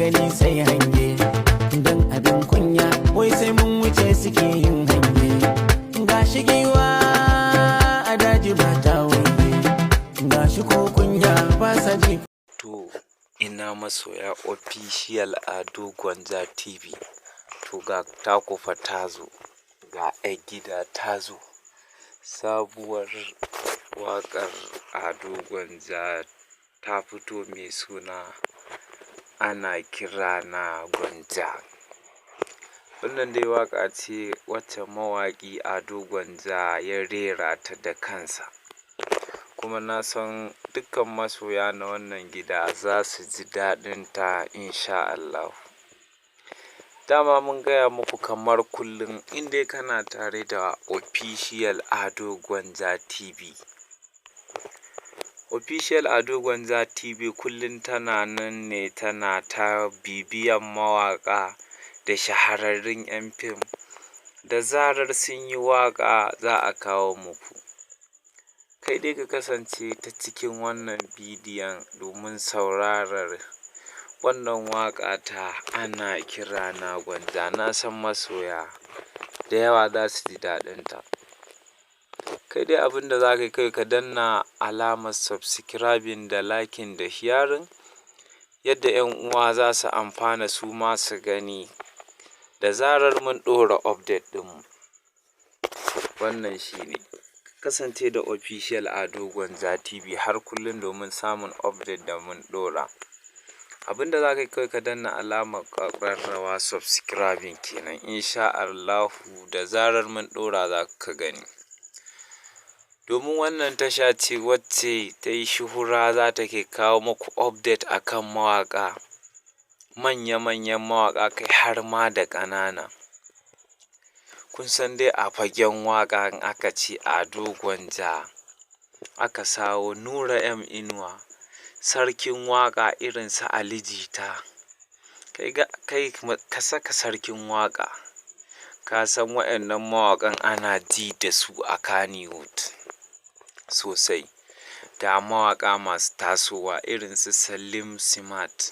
Gani sai hange dan abin kunya, wai sai mun wuce suke yin hange. Gashi giwa a daji ba ta waige, gashi ko kunya ba sa ji. To, ina masoya Official Ado Gwanja TV? To, ga taku fa ta zo, ga 'yar gida ta zo. Sabuwar waƙar Ado Gwanja ta fito mai suna "Ana Kira Na Gwanja". Wannan dai waƙa ce wacce mawaƙi Ado Gwanja ya rera ta da kansa. Kuma na san dukkan masoya na wannan gida za su ji daɗin ta, insha Allahu. Dama mun gaya muku, kamar kullum, in dai kana tare da Official Ado Gwanja TV. Official Ado Gwanja TV kullum tana nan ne tana ta bibiyan mawaƙa da shahararrun 'yan fim. Da zarar sun yi waƙa, za a kawo muku. Kai dai ka kasance ta cikin wannan bidiyon domin saurarar wannan waƙa ta "Ana Kira Na Gwanja". Na san masoya da yawa za su ji daɗinta. Kai dai abin da za ka yi kawai, ka danna alamar subscribing da liking da sharing, yadda 'yan uwa za su amfana, su ma su gani da zarar mun ɗora update ɗinmu. Wannan shi ne. Kasance da Official Ado Gwanja TV har kullum domin samun update da mun ɗora. Abin da za ka yi kawai, ka danna alamar ƙararrawa, subscribing kenan. Insha Allahu, da zarar mun ɗora za ka gani. Domin wannan tasha ce wacce ta yi shuhura, za ta ke kawo muku update akan mawaƙa, manya-manyan mawaƙa, kai har ma da ƙanana. Kun san dai a fagen waƙa, in aka ce Ado Gwanja, aka sawo Nura M Inuwa, sarkin waƙa, irin su Ali Jita, kai kai ka saka sarkin waƙa, ka san waƴannan mawaƙan ana ji da su a Kannywood sosai. Ga mawaƙa masu tasowa irin su Salim Smart,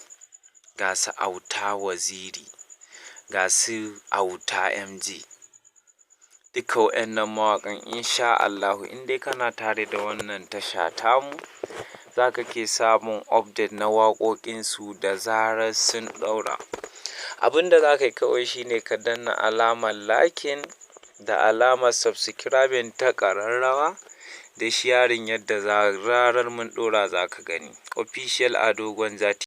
ga su Auta Waziri, ga su Auta MG. Duka waƴannan mawaƙan, insha Allahu, in dai kana tare da wannan tasha tamu, za ka ke samun update na waƙoƙinsu da zarar sun ɗaura. Abin da za ka yi kawai shine ka danna alamar liking da alamar subscribing ta ƙararrawa da sharing, yadda zarar mun ɗora za ka gani. Official Ado Gwanja.